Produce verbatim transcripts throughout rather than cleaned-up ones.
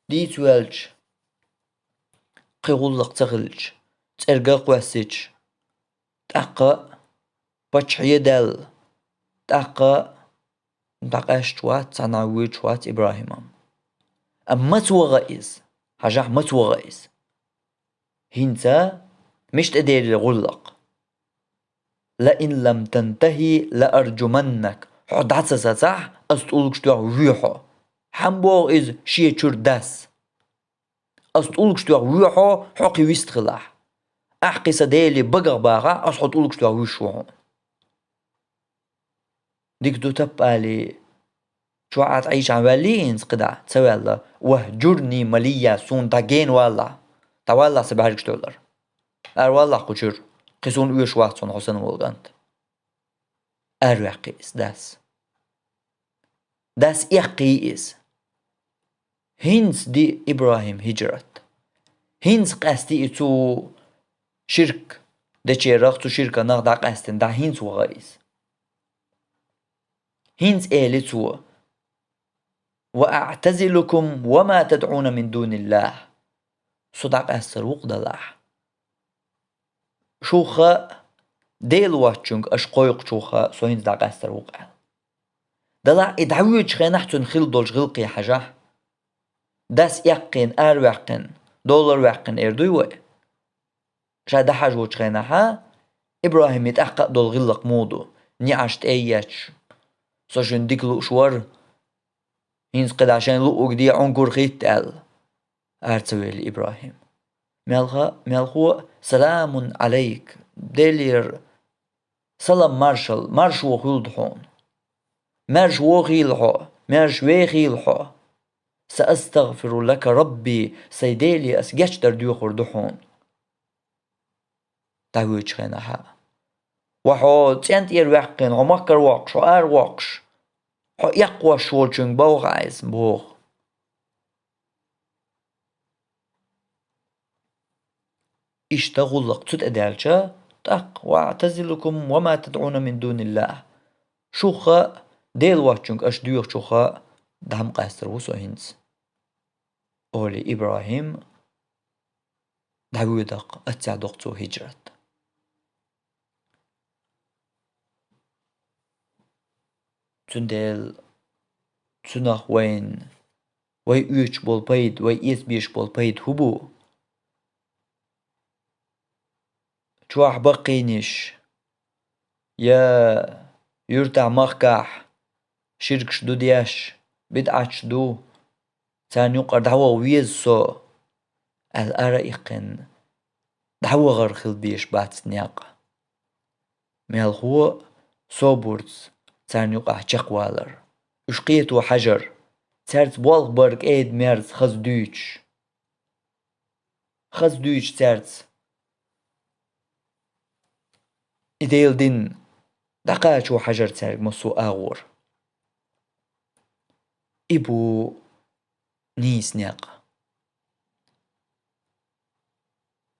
дийца ваьлча, кхин гӀуллакх ца хилча, цӀерга а кхоьссича, тӀаккха паччахье а даьлла, тӀаккха дӀакъаьсташ вац, цхьаннахьа воьдуш вац ИбрахӀим. Амма маца ваха иза? Хьажахь, маца ваха иза? ХӀинца мишта тӀеделира гӀуллакх? «لئن لم تنته لأرجمنك». Хьо дӀа ца сацахь, ас тӀулгаш тоьхна вуьй хьо. Хьан боху иза шен чуьра дас? Ас тӀулгаш тоьхна вуьй хьо, хьо кхин вист хилахь. Ахь кхин сан Деле багах бахахь, ас хьо тӀулгаш тоьхна вуьйш ву хьуна. Дика ду, таппа алий, чохь Ӏа Ӏийчахьана ваьллий хӀинца кхидӀа? Ца ваьлла. «واهجرني مليا», суна дӀагена валахь. ДӀавалахь сан бӀаьргаш тӀехула. Ара валахь кху чуьра. Кхин суна оьшуш вац хьуна хьо санна волу кӀант. Араваьккхи иза дас. Дас эккхий иза. ХӀинца ди ИбрахӀим хӀижрат. ХӀинца къаьсти и цу ширк дечарах, цу ширканах дӀакъаьстина, дӀа хӀинца ваха иза. ХӀинца эли цо: «وأعتزلكم وما تدعون من دون الله». Со дӀакъаьстар ву-кх делахь. Шух а, Дела воцчуьнга аша кхойкхучух а со хӀинца дӀакъаьстар ву-кх аьлла. Делахь и дӀавоьдучу хенахь цуьнан хилла долчу гӀиллакхе хьажахь. Дас эккхийна, араваьккхина, долар ваьккхина эр дуй вай? Ша дӀахьажочу хенахьа, ИбрахӀиме тӀаккха а долу гӀиллакх муха ду? НеӀарш тӀе а етташ, со шуьнан дика лууш вара, хӀинца кхидӀа шайна луъург де Ӏуьнкур хӀитта аьлла. Ара ца вели ИбрахӀим. Мелха, мелхо а: «Саламун Ӏалайк», Делера салам маршалла, маршо хуьлда хьуна. Маьрша вохийла хьо, маьрша вехийла хьо. «سأستغفر لك ربي», сайн Деле ас гечдар доьхур ду хьуна. ДӀавоьдучу хенахьа. Ва хьо цӀен тӀера ваьккхина, хьо махкара воккхуш, хьо ара воккхуш, хьо эккхош волчуьнга боху Ӏайса, боху. Иштта гӀуллакх цу тӀе даьлча, тӀаккха: «وأعتزلكم وما تدعون من دون الله». Шух а, Дела воцчуьнга аша доьхучух а дӀа-м къаьстар ву со хӀинца, олий ИбрахӀим, дӀавоьдаккха, аццехь доккху цо хӀижрат. Цундела цунах вайна, вай оьцуш болу пайда, вай эца безаш болу пайда хӀун бу? Чохь баккхийнаш, я юьртахь-махкахь ширкаш ду деш, бидӀаташ ду, царна юкъара дӀаваха веза со, аьлла ара а иккхина, дӀавахар хила безаш бац некъ. Мелхо а собарца царна юкъахь чекхвалар. Уьш кхето хьажар, цаьрца болх бар кӀеда-мерза хаза дуьйцуш. Хаза дуьйцуш цаьрца и Делан дин дӀакхачо хьажар цаьрга массо а агӀор. И бу нийса некъ.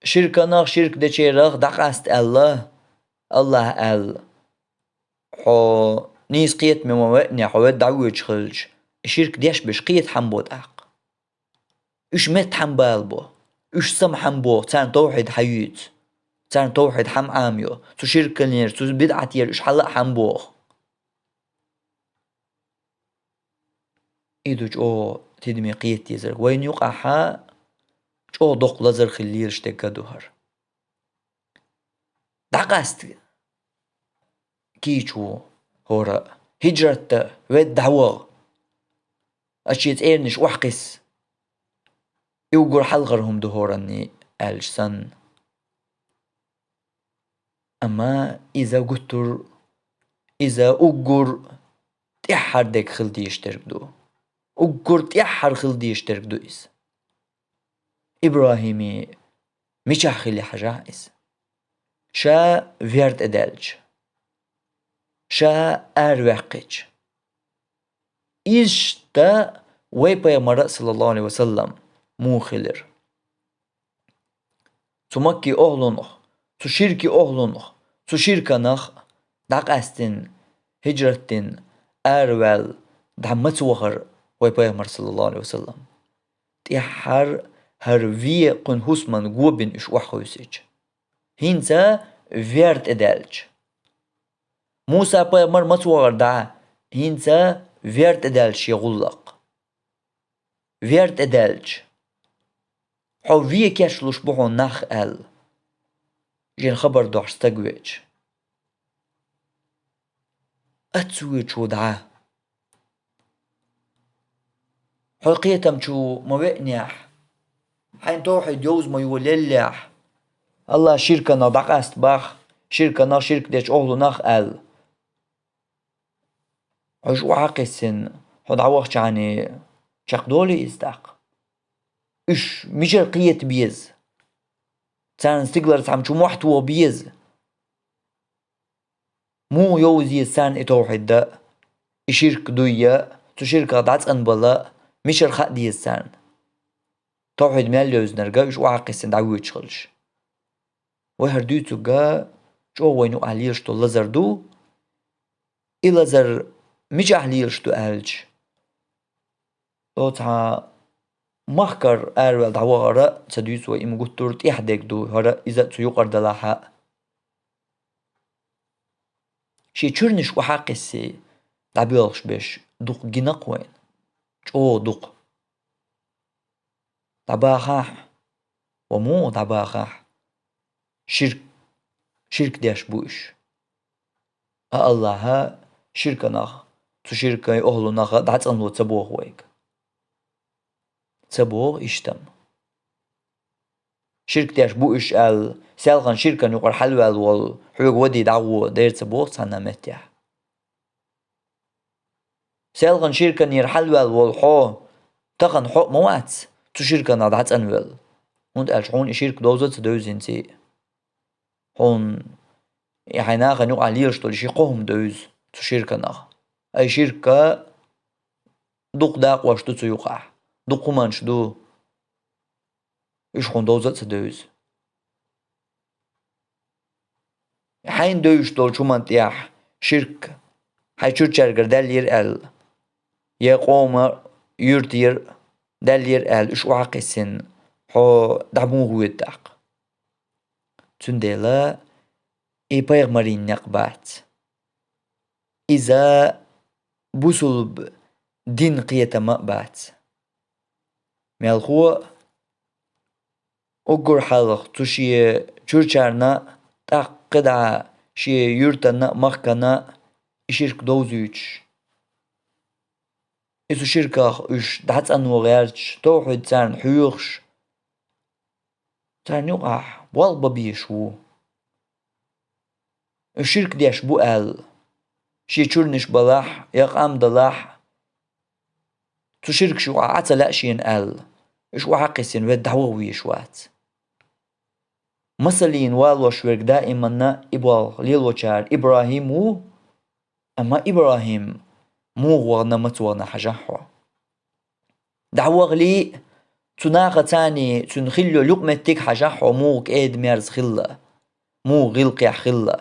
Ширканах, ширк дечарах дӀакъаста аьлла, АллахӀа аьлла: «Хьо нийса кхетаме ма веъне, хьо ведда дӀавоьдуш хилча, и ширк деш берш кхета хьан бо тӀаккха? Уьш метта хьан бала бо? Уьш сама хьан боху, царна тавхьид хьан юьйцу? Царна тавхьид хьан Ӏамайо? Цу ширканера, цу бидӀатера уьш хьала а хьан боху?» И ду чӀогӀа тидаме кхета дезарг. Вайна юкъахьа чӀогӀа доккха лазар хила лелаш дерг а ду хӀара. ДӀакъаста кийча ву хӀора а, хӀижрат дан, ведда дӀаваха, ас шен цӀернаш охьакхесса. И уггар хьалхара хӀума ду хӀоранний аьлча санна. Амма иза гуттар, иза уггар тӀаьххьара дерг хила дезаш дерг ду. Уггар тӀаьххьара хила дезаш дерг ду иза. ИбрахӀиме мичахь хили хьажахь иза? Ша вер тӀе даьлча, ша араваьккхича. Иштта вай пайхамар а, саллаллаху Ӏалайхи ва саллам, муха хилира? Цу Макки охӀлунах, цу ширки охӀлунах, цу ширканах дӀакъаьстина, хӀижрат дина, араваьлла, дӀа маца вахара вай пайхамар, саллаллаху Ӏалайхи ва саллам? тӀеххьара хӀара ве кхуьнан хӀусаман го бина уьш охьахуьйсича. ХӀинца вер тӀедаьлча. Муса-пайхамар маца вахар дӀа? ХӀинца вер тӀедаьлча шен гӀуллакх. Вер тӀедаьлча. Хьо ве кечлуш бу хьуна нах аьлла. Шена хабар дохьуш стаг веача. Аца вуьйчу дӀа. Хьо кхетам чу ма веанехь. Хьайн товхьид йовза ма йолаеллехь. Аллах ширканах дӀакъаста боху, ширканах, ширк дечу охьлунах аьлла. Хьо уьш охьакхиссина, хьо дӀавахча чекхдолий иза тӀаккха? Уьш мичара кхета беза? Царна стигалара цхьамма чу мохь тоха беза? Муха йовза еза царна и товхьид а, и ширк дуй а, цу ширках дӀацӀанбала а, мичара хаа деза царна? Товхьид мел йовзинарг а уьш охьакхиссина дӀавоьдуш хилча. Вай хӀара дуьйцург а чӀогӀа вайна юкъахь лелаш долу лазар ду. И лазар мичахь лелаш ду аьлча, оцу цхьа махкара араваьлла дӀавахара а ца дуьйцу вай, и ма гуттара а тӀехдерг ду, хӀара иза а цу юкъара далахь а. Шен чуьрнаш охьакхиссий, дӀабоьлхуш берш дукха гина-кх вайна, чӀогӀа дукха. ДӀабахахь, ва муха дӀабахахь, ширк, ширк деш бу уьш. А Аллаха ширканах, цу ширкан охьлунах а дӀацӀанло ца боху вайга. Ца боху иштта-м. Ширк деш бу уьш аьлла, селхана ширкан юкъара хьалаваьлла волу, хьоьга вадий дӀагӀо дера ца боху цхьанна меттехь. Селхана ширканера хьалаваьлла волу хьо, тахана хьо а ма вац, цу ширканах дӀацӀанвелла. ХӀунда аьлча хьуна и ширк довза а ца девза хӀинца а. Хьуна и хьайн нахана юкъахь лелаш долу ши кхо хӀума девза цу ширканах. Ай ширка дукха дакъош ду цу юкъахь, дукха хӀуманаш ду. Уьш хьуна довза а ца девза. Хьайна девзаш долчу хӀуманна тӀехь ширк хьайн чуьрчаьргара даьллера аьлла, я къоман юьртара даьллера аьлла, уьш охьакхиссина, хьо дӀа муха воьду тӀаккха? Цундела и пайхамарийн некъ бац. Иза бусулба дин кхетам а бац. Мелхо а, уггар хьалха цу шен чуьрчарна а, тӀаккха кхидӀа шен юьртана а, махкана а и ширк довзуьйтуш, и цу ширках уьш дӀацӀанво гӀерташ, товхьид царна хьоьхуш, царна юкъахь болх бан безаш ву. Уьш ширк деш бу аьлла, шен чуьрнаш балахь я къам далахь, цу ширкаш юкъахь Ӏа ца лаьа шена аьлла, уьш охьакхиссина ведда дӀаваха везаш вац. Масаллина валош верг даиманна и болх лелочара ИбрахӀим ву, амма ИбрахӀим муха вахана, маца вахана хьажахь хьо. ДӀавахале а, цу нахаца цхьаьний цуьнан хилла йолу юкъаметтиг хьажахь хьо, муха кӀеда-мерза хилла, муха гӀиллакхехь хилла.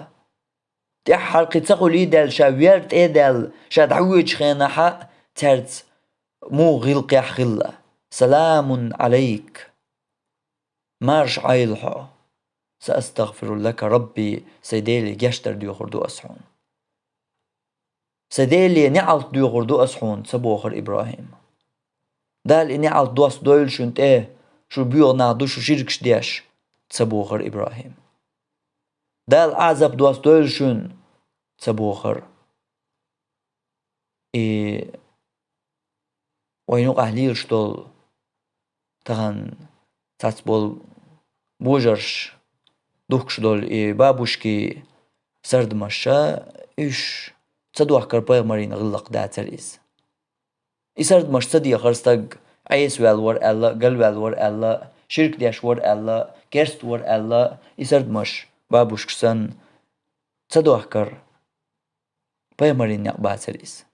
ТӀаьххьара кхин ца хуьлий даьлла, ша вер тӀе а даьлла, ша дӀавоьдучу хенахь а цаьрца муха гӀиллакхехь хилла. Саламун Ӏалайк. Марша Ӏойла хьо. Саастагъфиру лака Рабби, сайн Деле гечдар доьхур ду ас хьуна. Сайн Деле неӀалт доьхур ду ас хьуна, ца бохура ИбрахӀима. Дала и неӀалт доссадойла шуна тӀе, шу боьха нах ду, шу ширкаш деш, ца бохура ИбрахӀима. Дала Ӏазап доссадойла шуна, ца бохура. И вайн юкъахь лелаш долу тахана цхьацца болу божарш духкуш долу и бабушкийн сардамаш а, уьш ца дохкара пайхамарийн гӀиллакх дацара иза. И сардамаш ца дехара стаг Ӏеса ваьлла вара аьлла, галваьлла вара аьлла, ширк деш вара аьлла, керста вара аьлла, и сардамаш бабушкаш санна ца дохкара пайхамарийн некъ бацара иза.